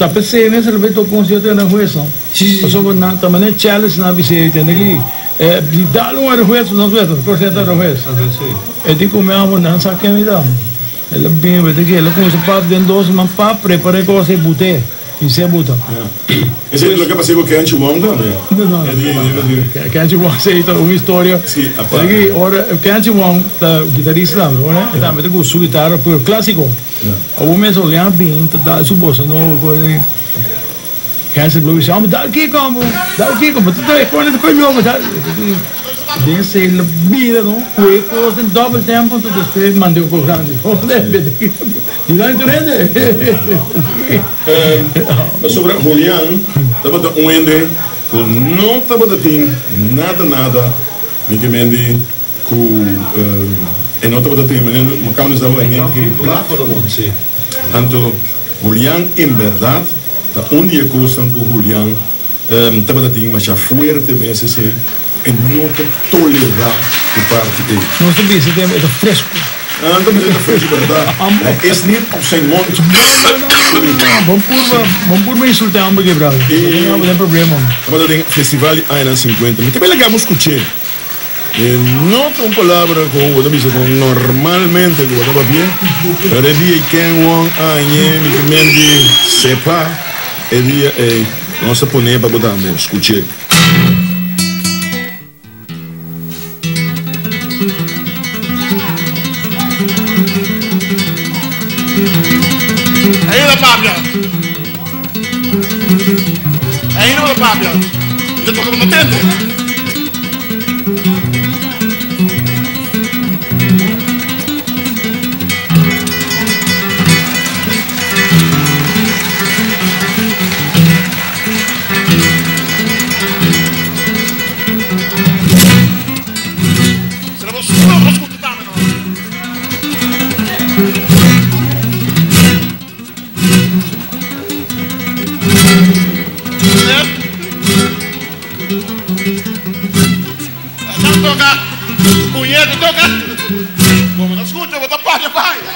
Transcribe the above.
Ta p'esei mes el a bai toka concierto den Aranjuez no. Pasobra nan ta manera challenge nan a bis'é ei tende ki di dal un Aranjuez nos wes nos concierto Aranjuez. E di ku mi amo nan sa ken mi ta. El a bin wete ki el a kuminsá pap den dos siman pap prepara e kos ei but'é i se buta. Esei ta loke a pas'é ku Kenchi Wong tambe. No no no Kenchi Wong esei ta un historia. Esaki ora Kenchi Wong ta guitarista tambe ora e tambe ta gusta su guitara pero klasiko. Awor mes Olian a bin ta dal su bosa nobo ku e Kenchi Blue bisa amo dal kiko amo dal kiko bo ta trae kone ta koe lobo dal den esei lo bira no ku e kos den dobel tempo anto despues manda e kos grandi di tur hende. Pasobra Julian tabata un hende ku no tabata tin nada nada mi ke mende ku e no tabata tin mane mester tabata tin blaf. Anto Julian en bèrdat ta un di e kosnan ku Julian tabata tin masha fuerte mes esei e no ta tolerá e parti ei. Nos ta bisa tem e ta fresco. Ah, ta bisa e ta fresco pero ta hij is niet op zijn mond. No, no, no, no, no. Bon purba, bon purba insulta e homber ki bravo. No tin abo den problema. Tabata den festival di añanan 50. Mi ta bay laga bo scuch'é. E no ta un palabra cu bo ta bisa cu normalmente cu bo ta papia, pero e dia ei Ken Wong añe mi ta men di sepa e dia ei nos ta pone pa bo tambe scuch'é. Ainda papia. Ainda bo ta papia. Mi ta toka bo no tende. Sera bo solo bo skucha tambe no. Nan toka, puñeta toka. Bo no ta skucha, bo ta papia bai.